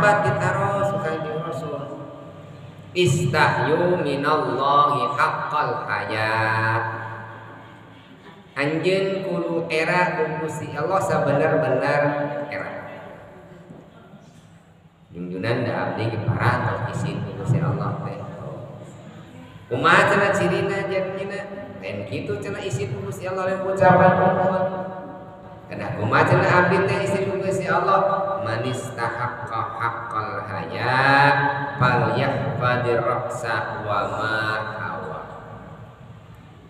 sahabat ditaros ku Kanjeng Rasul istahyu minallahi haqqal hayat anjeun kudu era ku Gusti Allah sabener-bener era junjunan da abdi ge parantos isin ku Gusti Allah teh kumaha cenah cirina jadina lain kitu cenah isin ku Gusti Allah lain ucapan nuhun kana kumaha cenah abdi teh isin ku Gusti Allah manistahaqqa haqqal haya fal yahfadir ra'sa wa ma hawa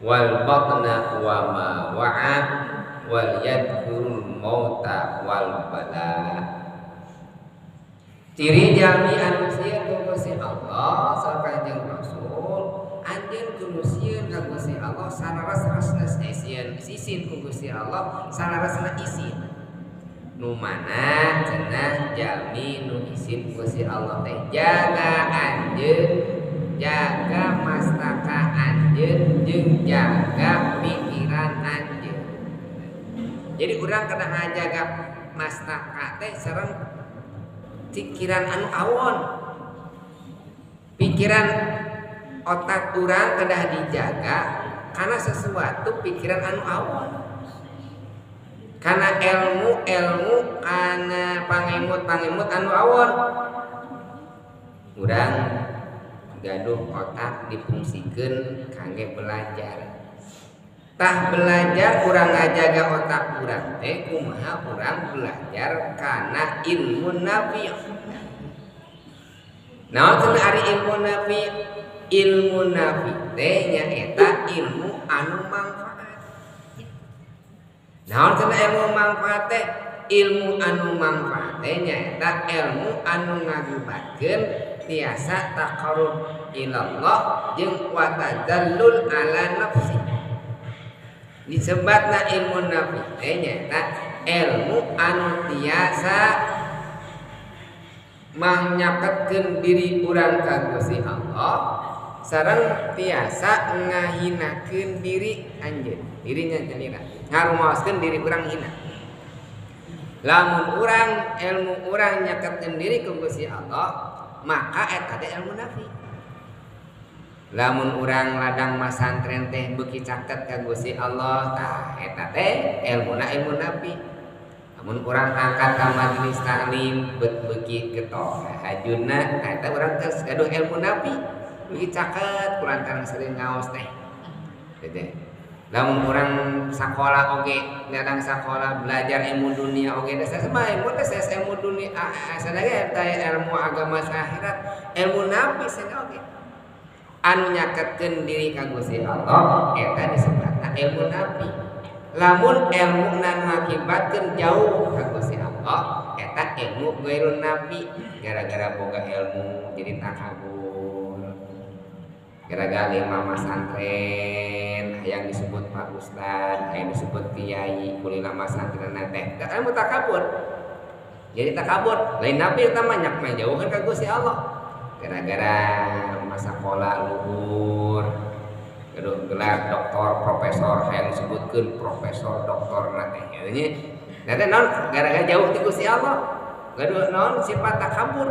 wal batna wa ma wa'a wal yadhkurul mauta wal bala. Ciri jalmi anu sieun ku Gusti Allah sareng Kanjeng Rasul anjeun kudu sieun ka Gusti Allah sanaras-rasna sieun isin ku Gusti Allah sanarasna isin nu mana cenah jalmi nu isin ku Gusti Allah teh jaga anjeun jaga mastaka anjeun jeung jaga pikiran anjeun. Jadi urang kana ngajaga mastaka teh sareng pikiran anu awon. Pikiran otak urang kedah dijaga karena sesuatu pikiran anu awon. Karena ilmu-ilmu karena pangemut-pangemut anu awon. Urang gaduh otak difungsikeun kangge belajar. Tah belajar urang ngajaga otak urang teh kumaha urang belajar kana ilmu nafi. Naon cenah ari ilmu nafi? Ilmu nafi teh nyaeta ilmu anu mangfaat. Naon cenah ilmu mangfaat teh? Ilmu anu mangfaat teh nyaeta ilmu anu ngakibatkeun tiasa taqarrub ilallah jeung wa tadallul ala nafsi. Disebatna ilmu nafi teh nyaeta ilmu anu tiasa manyaketkeun diri urang ka Gusti Allah sareng tiasa ngahinakeun diri anjeun dirinya nyalira ngarumaoskeun diri urang hina. Lamun urang ilmu urang nyaketkeun diri ka Gusti Allah maka eta teh ilmu nafi. Lamun urang ladang masantren teh beuki caket ka Gusti Allah tah eta teh ilmuna ilmu nafi. Lamun urang angkat ka majelis taklim beuki getol hajunna eta urang geus gaduh ilmu nafi beuki caket kulantaran sering ngaos teh. Teh lamun urang sakola oge ladang sakola belajar ilmu dunia oge da saha ilmu teh saha ilmu dunia sadaya eta ilmu agama akhirat ilmu nafi saha oge anu nyaketkeun diri ka Gusti Allah eta disebutna ilmu nafi. Lamun ilmu nu ngakibatkeun jauh ka Gusti Allah eta ilmu ghairun nafi. Gara-gara boga ilmu jadi takabur, gara-gara lima masantren hayang disebut Pak Ustad, hayang disebut kiai kulina masantren teh eta ilmu takabur. Jadi takabur lain nafi eta mah nyak mah jauhkeun ka Gusti Allah. Gara-gara masa sekolah luhur gaduh gelar doktor profesor hayang disebutkeun profesor doktor na teh nya teh naon gara-gara jauh ti Gusti Allah gaduh naon sifat takabur.